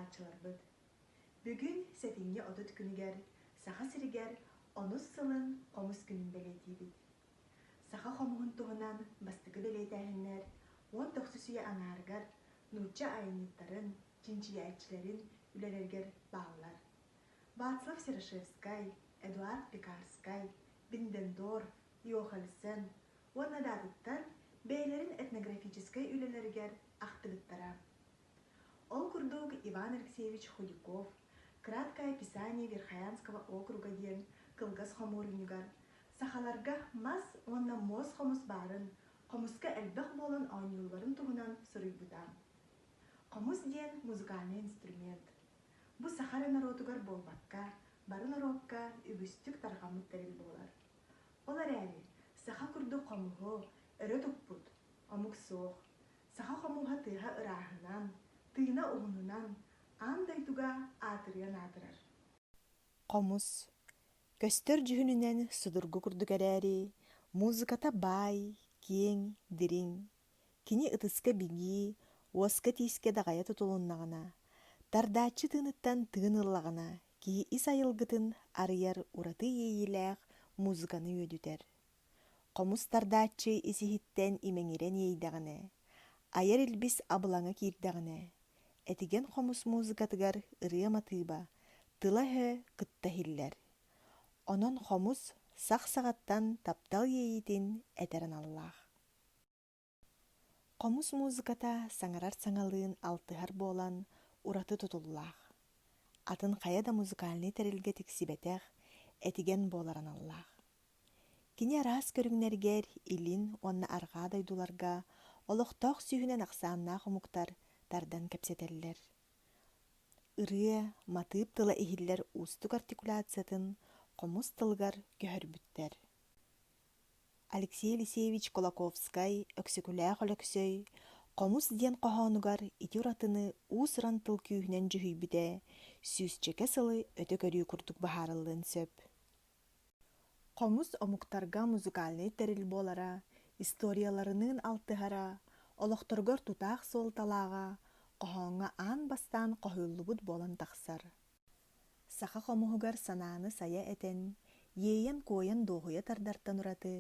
ааҕааччыларбыт! Бүгүн сэтинньи 30 күнүгэр Саха сиригэр онус сылын Хомус күнүн бэлиэтиибит. Саха хомуһун туһунан бастакы бэлиэтээһиннэр 19 үйэ аҥаарыгар нуучча айанньыттарын, чинчийээччилэрин үлэлэригэр бааллар. Вацлав Серошевскай, Эдуард Пекарскай, Биндендор, Иохельсен уонна да атыттар бэйэлэрин этнографическай үлэлэригэр ахтыбыттара. Ол курдук Иван Алексеевич Худяков «Краткое описание Верхоянского округа» диэн кылгас хомуурунньугар сахаларга мас уонна муос хомус баарын, хомуска элбэх буолан оонньуулларын туһунан суруйбута. Хомус диэн музыкальнай инструмент. Бу саха эрэ норуотугар буолбакка, бары норуокка үгүстүк тарҕаммыт тэрил буолар. Ол эрээри, саха курдук хомуһу өрө туппут омук суох. Саха хомуһа тыаһа ырааһынан, тыына уһунунан аан дойдуга аатырыан аатырар. Хомус көстөр дьүһүнүнэн судургу курдук эрээри, музыката баай, киэҥ, дириҥ. Кини ытыска бигии, уоска-тиискэ даҕайа тутулуннаҕына, тардааччы тыыныттан тыын ыллаҕына, киһи ис айылгытын арыйар ураты иэйиилээх музыканы үөдүтэр. Хомус тардааччы ис-иһиттэн имэҥирэн иэйдэҕинэ, айар илбис абылаҥа киирдэҕинэ, этигэн хомус музыкатыгар ырыа матыыба, тыла-өһө кытта иһиллэр. Онон хомус сах саҕаттан таптал иэйиитин этэр аналлаах. Хомус музыката саҥарар саҥалыын алтыһар буолан ураты тутуллаах. Атын хайа да музыкальнай тэрилгэ тиксибэтэх, этигэн буолар аналлаах. Кини араас көрүҥнэригэр илин уонна арҕаа дойдуларга олохтоох сүүһүнэн ахсааннаах омуктар тардан кэпсэтэллэр. Ырыа, матыып тыла иһиллэр уустук артикуляциятын хомус тылыгар көһөрбүттэр. Алексей Елисеевич Кулаковскай Өксөкүлээх Өлөксөй «Хомус» диэн хоһоонугар ити уратыны уус-уран тыл күүһүнэн дьүһүйбүтэ сүүсчэкэ сылы өтө көрүү курдук быһаарыллыан сөп. Хомус омуктарга музыкальнай тэрил буолара, историяларыныын алтыһара, олохторугар тутаах суолталааҕа хоһооҥҥо аан бастаан хоһуйуллубут буолан тахсар. Саха хомуһугар санааны сайа этэн, иэйэн-куойан дуоһуйа тардартан ураты,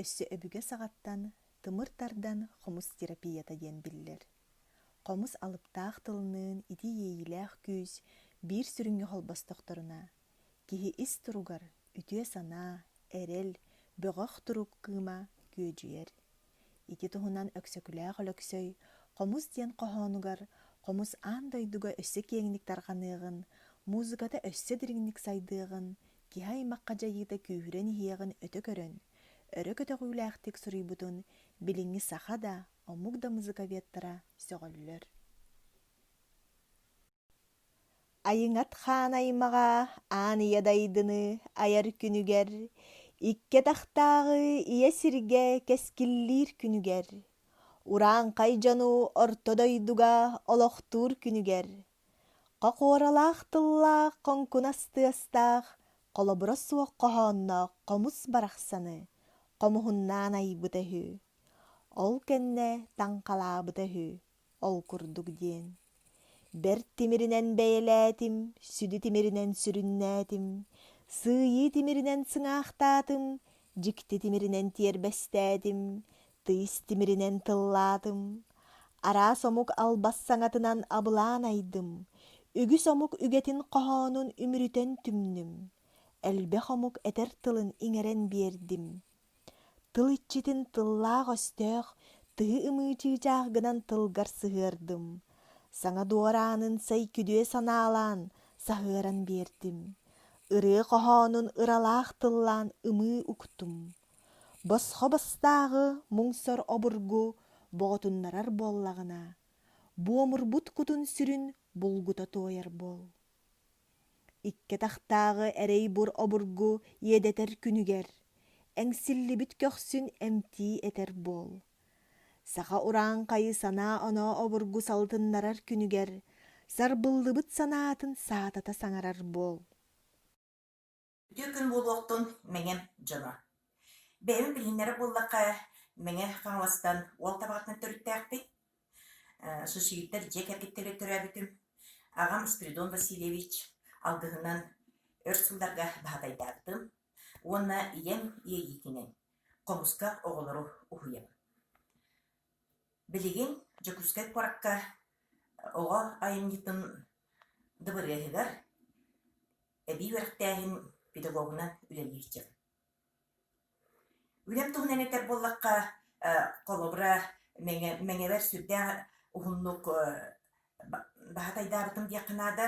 өссө өбүгэ саҕаттан тымыр тардан хомус терапията диэн биллэр. Хомус алыптаах тылыныын ити иэйиилээх күүс биир сүрүҥҥэ холбостохторуна, киһи ис туругар үтүө санаа, эрэл, бөҕөх турук кыыма күөдьүйэр. Ити туһунан Өксөкүлээх Өлөксөй «Хомус» диэн хоһоонугар хомус аан дойдуга өссө киэҥник тарҕаныаҕын, музыката өссө дириҥник сайдыаҕын, киһи аймахха дьайыыта күүһүрэн иһиэҕин өтө көрөн, өрө көтөҕүүлээхтик суруйбутун билиҥҥи саха да, омук да музыковедтара сөҕөллөр. Айыҥат хаан аймаҕа аан ийэ дайдыны айар күнүгэр, икки атахтааҕы ийэ сиргэ кэскиллиир күнүгэр, урааҥхай дьону орто дойдуга олохтуур күнүгэр, хохуоралаах тыллаах хоҥкунас тыастаах, холобура суох хоһоонноох хомус барахсаны хомуһуннаан айбыта үһү. Ол кэннэ таҥхалаабыта үһү ол курдук диэн. Бэрт тимиринэн бэйэлээтим, сүдү тимиринэн сүрүннээтим, сыыйыы тимиринэн сыҥаахтаатым, дьикти тимиринэн тиэрбэстээтим, тыйыс тимиринэн тыллаатым. Араас омук албас саҥатынан абылаан айдым, үгүс омук үгэтин хоһоонун үмүрүтэн түмнүм, элбэх омук этэр тылын иҥэрэн биэрдим. Тыл иччитин тыллаах-өстөөх, тыһы ымыы чыычаах гынан тылгар сыһыардым, саҥа дуораанын сай күдүө санаалаан саһыаран биэрдим, ырыа хоһоонун ыралаах тыллаан ымыы уктум. Босхо бастааҕы муҥ-сор обургу боҕотуннарар буоллаҕына, буомурбут кутун-сүрүн булгута туойар буол. Икки атахтааҕы эрэй-бур обургу иэдэтэр күнүгэр, эҥсиллибит көхсүн эмтии этэр буол. Саха урааҥхайы санаа-оноо обургу салтыннарар күнүгэр, сарбыллыбыт санаатын саатата саҥарар буол. Үтүө күн буолуохтун Мэҥэм дьоно. Бэйэм билиһиннэрэ буоллахха, Мэҥэ Хаҥаластан уол табаҕатынан төрүттээхпин. Сушииттар дьиэ кэргэттэригэр төрөөбүтүм. Аҕам Спиридон Васильевич алгыһынан өр сылларга баһатайдаабытым уонна ийэм иэйиитинэн хомуска оҕолору уһуйабын. Билигин Дьокуускай куоракка оҕо айымньытын дыбарыаһыгар эбии үөрэхтээһин педагогунан үлэлиир дьон. Үлэм туһунан этэр буоллахха, холобура, Мэҥэ, Мэҥэбэр сүрдээх уһуннук баһатайдаабытым диэххэ наада.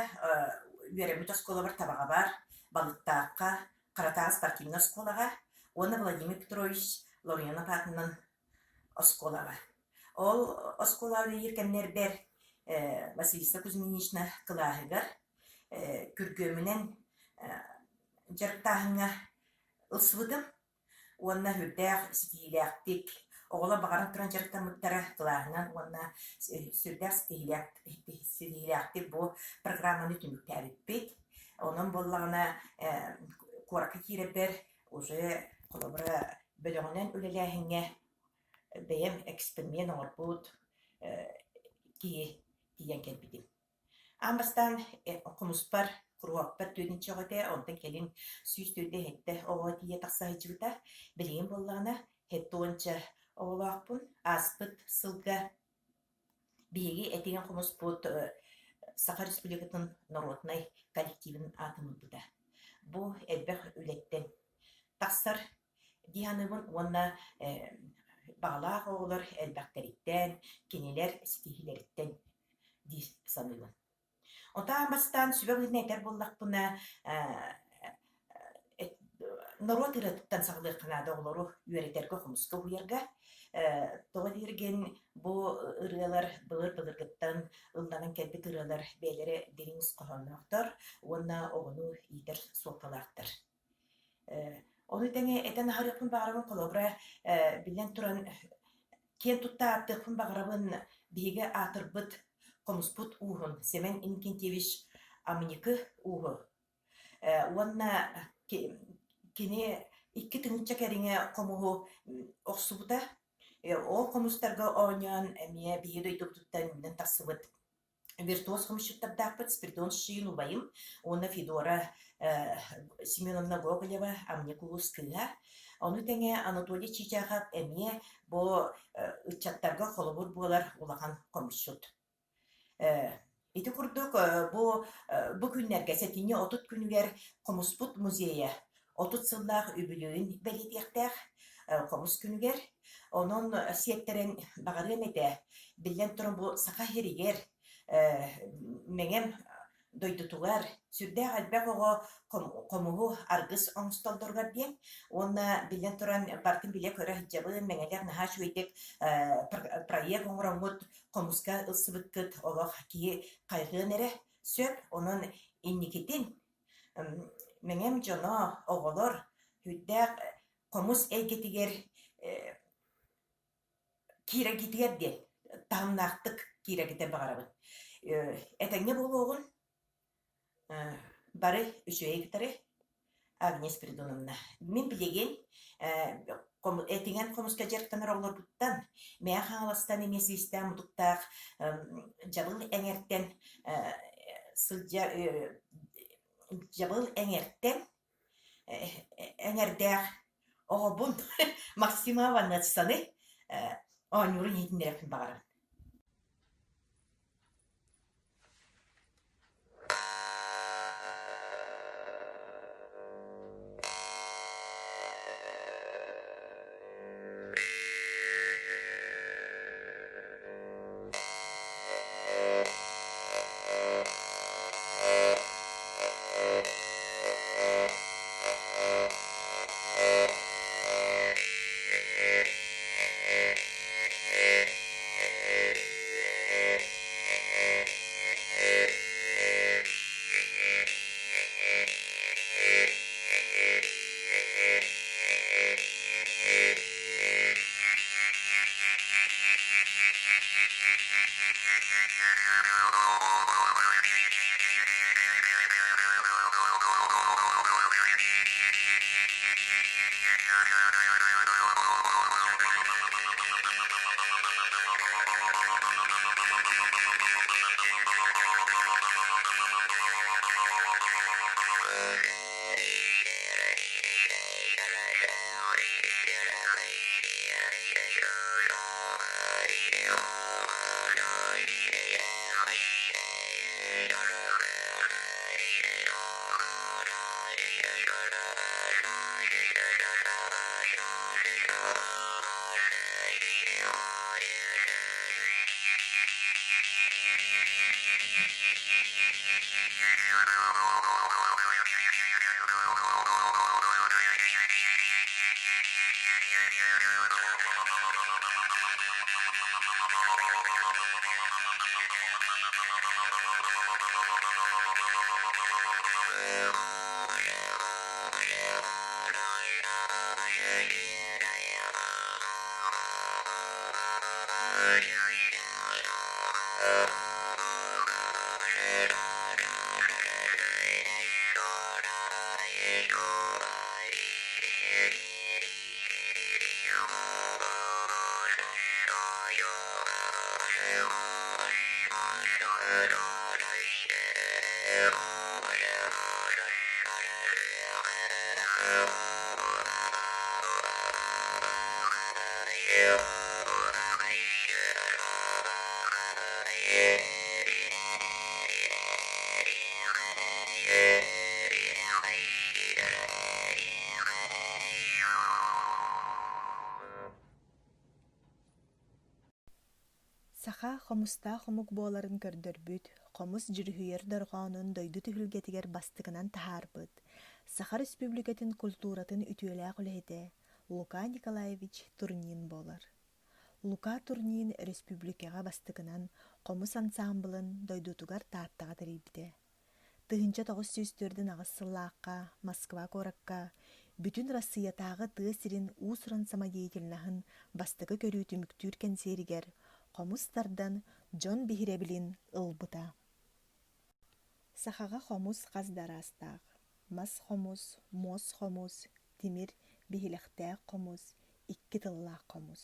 Үөрэммит оскуолабар Табаҕабар, Балыктаахха, Харатаас спортивнай оскуолаҕа уонна Владимир Петрович Ларионов аатынан оскуолаҕа. Ол оскуолаҕа үлэлиир кэмнэрбэр Василиса Кузьминична кылааһыгар күргүөмүнэн дьарыктааһыҥҥа ылсыбытым уонна сүрдээх ситиһиилээхтик оҕолор баҕаран туран дьарыктаммыттара кылааһынан уонна сүрдээх ситиһиилээхтик бу программаны түмүктээбиппит. Онон буоллаҕына куоракка киирэрбэр уже холобура бөлөҕүнэн үлэлээһиҥҥэ бэйэм эксперимент оҥорбут киһи тиийэн кэлбитим. Аан бастаан хомуспар, куруһуокпар түөтүнчэ оҕо этэ, онтон кэлин 147 оҕо тиийэ тахса сылдьыбыта. Билигин буоллаҕына, 70 оҕолоохпун. Ааспыт сылга биһиги этигэн хомуспут Саха Республикатын норуотунай коллективын аатын ылбыта. Бу элбэх үлэттэн тахсар дии саныыбын уонна баҕалаах оҕолор элбэхтэриттэн, кинилэр ситиһиилэриттэн дии саныыбын. Отаан бастаан сүбэ быһыытынан этэр буоллахпына, норуот ырыатыттан саҕалыахха наада оҕолору үөрэтэргэ, хомуска уһуйарга. Тоҕо дииргин бу ырыалар былыр-былыргыттан ылланан кэлбит ырыалар бэйэлэрэ дириҥ ис хоһоонноохтор уонна оҕону иитэр суолталаахтар. Ону тэҥэ этэн аһарыахпын баҕарабын, холобура, биллэн туран, киэн тутта ааттыахпын баҕарабын биһиги аатырбыт хомуспут ууһун Сэмэн Иннокентьевич Амньыкы ууһу уонна кини 2000 кэриҥэ хомуһу охсубута. Ол хомустарга оонньоон эмиэ биһиги дойдубутуттан үүнэн тахсыбыт виртуоз хомусчуттардаахпыт Спиридон Шин убайым уонна Федора Семеновна Гоголева Амньык улуус кыыһа. Ону тэҥэ Анатолий Чичахов эмиэ бу ыччаттарга холобур буолар улахан хомусчут. Ити курдук бу бу күннэргэ сэтинньи 30 күнүгэр Хомуспут музейа 30 сыллаах үбүлүөйүн бэлиэтиэхтээх хомус күнүгэр. Онон сиэттэрэн баҕарыам этэ, биллэн туран бу Саха сиригэр Мэҥэм дойдутугар сүрдээх элбэх оҕо хомуһу аргыс оҥостоллоругар диэн уонна биллэн туран барытын билэ-көрө сылдьабын, мэҥэлэр наһаа үчүгэйдик проект оҥороҥҥут хомуска ылсыбыккыт олох киһи хайҕыан эрэ сөп. Онон инникитин Мэҥэм дьоно, оҕолор сүрдээх хомус эйгэтигэр киирэргитигэр диэн таһымнаахтык киирэргитин баҕарабын. Этэҥҥэ буолуоҕун, бары үчүгэйи кытары Агния Спиридоновна. Мин билигин этиҥэн хомуска дьарыктанар оҕолорбуттан Мэҥэ Хаҥаластан эмиэ силистээх мутуктаах дьабыл эҥэртэн сылдьар дьабыл эҥэртэн эҥэрдээх оҕобун Максима Ваннацаны оонньуурун иһитиннэриэхпин баҕарабын. Саха хомустаах омук буоларын көрдөрбүт, хомус дьүрүһүйэр дорҕоонун дойду түһүлгэтигэр бастакынан таһаарбыт, Саха Республикатын культуратын үтүөлээх үлэһитэ Лука Николаевич Турнин буолар. Лука Турнин республикаҕа бастакынан хомус ансаамбылын дойдутугар Тааттаҕа тэрийбитэ. 1948 сыллаахха Москва куоракка Бүтүн Россиятааҕы тыа сирин уус-уран самодеятельноһын бастакы көрүү түмүктүүр кэнсиэригэр хомус тардан дьон биһирэбилин ылбыта. Сахаҕа хомус хас да араастаах: мас хомус, муос хомус, тимир, биһилэхтээх хомус, икки тыллаах хомус.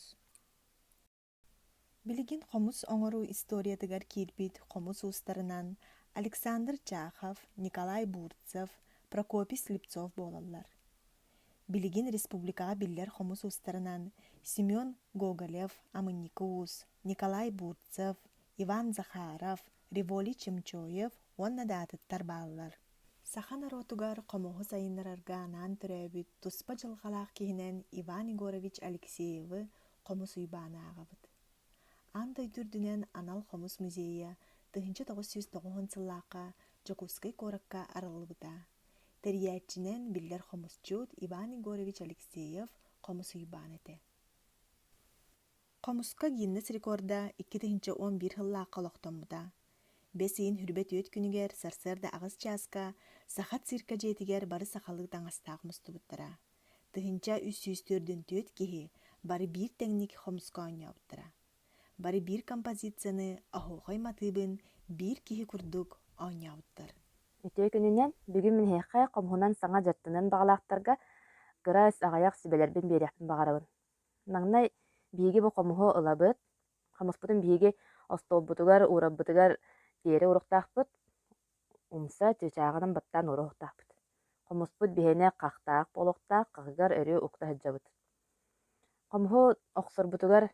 Билигин хомус оҥоруу историятыгар киирбит хомус уустарынан Александр Чахов, Николай Бурцев, Прокопий Слепцов буолаллар. Билигин республикаҕа биллэр хомус уустарынан Семен Гоголев, Амынньыкы Уус, Николай Бурцев, Иван Захаров, Револий Чемчоев уонна да атыттар бааллар. Саха норуотугар хомуһу сайыннарарга анаан төрөөбүт туспа дьылҕалаах киһинэн Иван Егорович Алексеевы Хомус Уйбааны ааҕабыт. Аан дойду үрдүнэн анал хомус музейа 1990 сыллаахха Дьокуускай куоракка арыллыбыта. Тэрийээччинэн биллэр хомусчут Иван Егорович Алексеев Хомус Уйбаан этэ. Хомуска Гиннес рекорда 2011 сыллаахха олохтоммута. Бэс ыйын хүрбэ түөрт күнүгэр сарсыарда аҕыс чааска Саха циркэ дьиэтигэр бары сахалыы таҥастаах мустубуттара. 1344 киһи бары биир тэҥник хомуска оонньообуттара. Бары биир композицияны оһуохай матыыбын биир киһи курдук оонньообуттар. Үтүө күнүнэн, бүгүн мин эһиэхэ хомуһунан саҥа дьарыктаныан баҕалаахтарга кыра аҕыйах сүбэлэрбин биэриэхпин баҕарабын. Маҥнай биһиги бу хомуһу ылабыт. Хомуспутун биһиги остуолбутугар уурарбытыгар тиэрэ ууруохтаахпыт. Умса чыычааҕынан баттаан ууруохтаахпыт. Хомуспут биһиэнэ хахтаах буолуохтаах, хаҕыгар өрүү укта сылдьабыт. Хомуһу охсорбутугар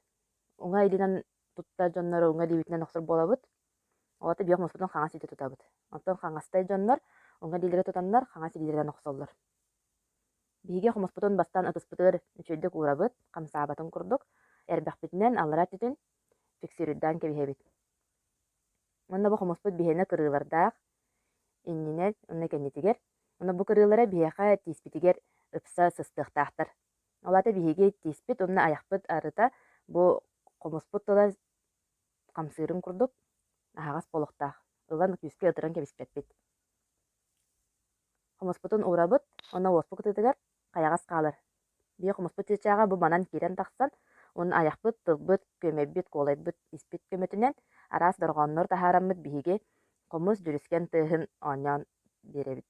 уҥа илиинэн туттар дьоннор уҥа илиибитинэн охсор буолабыт. Ол аата биһиги хомуспутун хаҥас илиитэ тутабыт. Оттон хаҥастай дьоннор уҥа илиилэрэ тутаннар хаҥас илиилэринэн охсоллор. Биһиги хомуспутун бастаан ытыспытыгар үчүгэйдик уурабыт, хамсаабатын курдук, эрбэхпитинэн аллараа өттүтүн фиксируйдаан кэбиһэбит. Уонна бу хомуспут биһиэнэ кырыылардаах, иннинэ уонна кэннитигэр. Уонна бу кырыылара биһиэхэ тииспитигэр ыпса сыстыахтаахтар. Ол аата биһиги тииспит уонна айахпыт арыта бу хомуспут тыла хамсыырын курдук аһаҕас буолуохтаах. Ылан күүскэ ытыран кэбиспэппит. Хомуспутун уурабыт уонна уоспут кытыытыгар хайаҕас хаалар. Биир хомуспут чыычааҕа бу манан киирэн тахсан, уонна айахпыт, тылбыт, күөмэйбит, куолайбыт, испит көмөтүнэн араас дорҕооннору таһаараммыт биһиги хомус дьүрүскэн тыаһын оонньоон биэрэбит.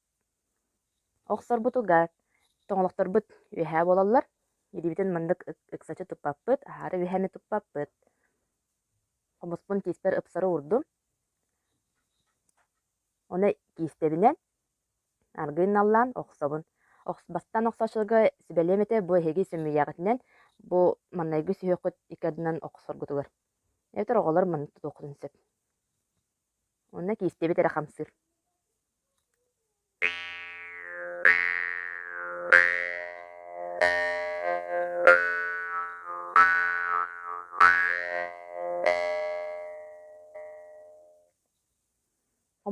Охсорбутугар тоҥолохторбут үөһээ буолаллар, илиибитин маннык ыксаччы туппаппыт, аһаары үөһээни туппаппыт. Хомуспун тииспэр ыпсары уурдум. Ону киистэбинэн аргыый наллаан охсобун. Бастаан охсооччуларга сүбэлиэм этэ, бу эһиги сөмүйэҕитинэн бу маҥнайгы сүһүөххүт икки ардынан охсоргутугар. Эбэтэр оҕолор маннык тутуоххутун сөп. Уонна киистэбит эрэ хамсыыр.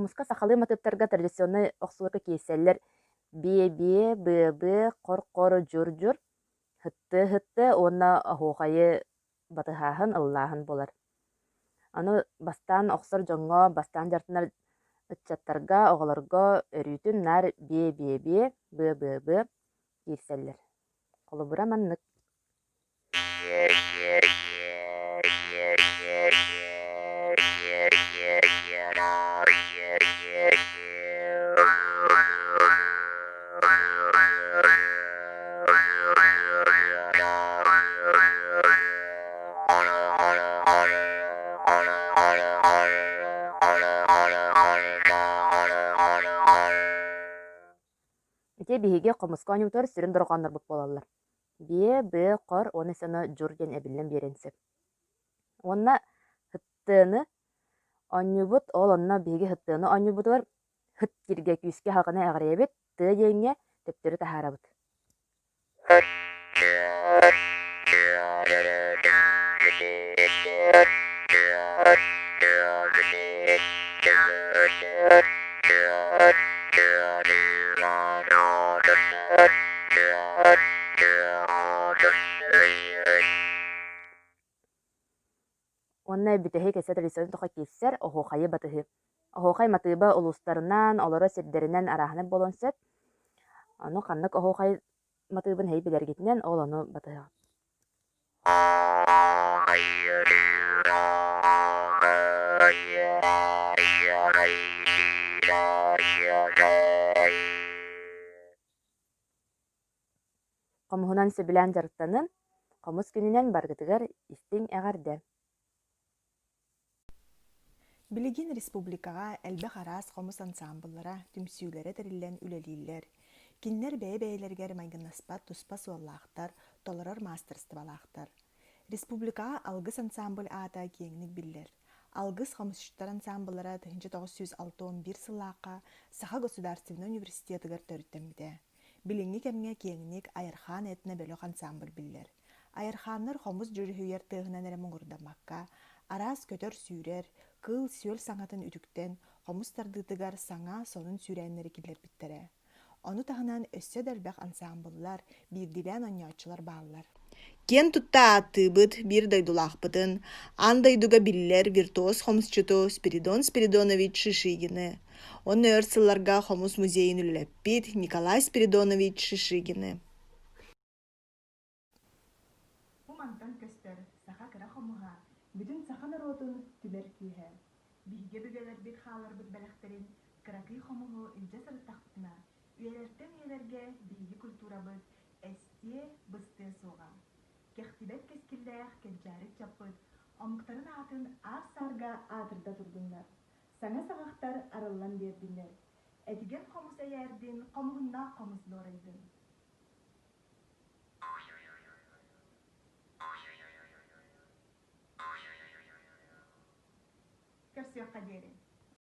Хомуска сахалыы матыыптарга традиционнай охсууларга киирсэллэр биэ-биэ, быа-быа, хор-хор, дьур-дьур, һыттыы-һыттыы уонна оһуохайы батыһааһын, ыллааһын буолар. Аны бастаан охсор дьоҥҥо, бастаан дьарыктанар ыччаттарга, оҕолорго өрүүтүн наар биэ-биэ-биэ, быа-быа-быа киирсэллэр. Холобура маннык. Ити биһиги хомуска оонньуубутугар сүрүн дорҕооннорбут буолаллар. Биэ, быа, хор уонна сана дьур диэн эбиллэн биэриэн сөп. Уонна һыттыаны оонньуубут, ол онно биһиги һыттыаны оонньуубутугар һыт дииргэ күүскэ халҕаны эҕирийэбит, тыа диэҥҥэ төптөрү таһаарабыт. Уонна бүтэһик өссө традиционнай тоҕо киирсэр оһуохайы батыһыы. Оһуохай матыыба улуустарынан, олорор сирдэринэн арааһынай буолуон сөп. Ону ханнык оһуохай матыыбын эһиги билэргитинэн ол ону батыһаҕыт. Хомуһунан сөбүлээн дьарыктанын, хомус күнүнэн барыгытыгар истиҥ эҕэрдэ! Билигин республикаҕа элбэх араас хомус ансаамбыллара, түмсүүлэрэ тэриллэн үлэлииллэр. Кинилэр бэйэ-бэйэлэригэр майгыннаспат туспа суоллаахтар, толорор маастарыстыбалаахтар. Республикаҕа Алгыс ансаамбыл аата киэҥник биллэр. Алгыс хомусчуттар ансаамбыллара 1961 сыллаахха Саха государственнай университетыгар төрүттэммитэ. Билиҥҥи кэмҥэ киэҥник Айархаан этно-бөлөх ансаамбыл биллэр. Айархааннар хомус дьүрүһүйэр тыаһынан эрэ муҥурдаммакка, араас көтөр-сүүрэр, кыыл-сүөл саҥатын үтүктэн, хомус тардыытыгар саҥа, сонун сүүрээннэри киллэрбиттэрэ. Ону таһынан өссө да элбэх ансаамбыллар, биирдиилээн оонньооччулар бааллар. Киэн тутта ааттыыбыт биир дойдулаахпытын, аан дойдуга биллэр виртуоз хомусчуту Спиридон Спиридонович Шишигины, уонна өр сылларга хомус музейын үлэлэппит Николай Спиридонович Шишигины. Бу мантан көстөр саха кыра хомуһа бүтүн саха норуотун түмэр күүһэ. Биһиги өбүгэлэрбит хаалларбыт бэлэхтэрин кыракый хомуһу илдьэ сырыттахпытына, үйэлэртэн үйэлэргэ биһиги культурабыт эстиэ, быстыа суоҕа. Кэхтибэт кэскиллээх кэнчээри ыччаппыт омуктарын аатын аар-саарга аатырда турдуннар, саҥа саҕахтар арыллан биэрдиннэр. Этигэн хомус эйээрдин, хомуһуннаах хомус дуорайдын. Көрсүөххэ диэри.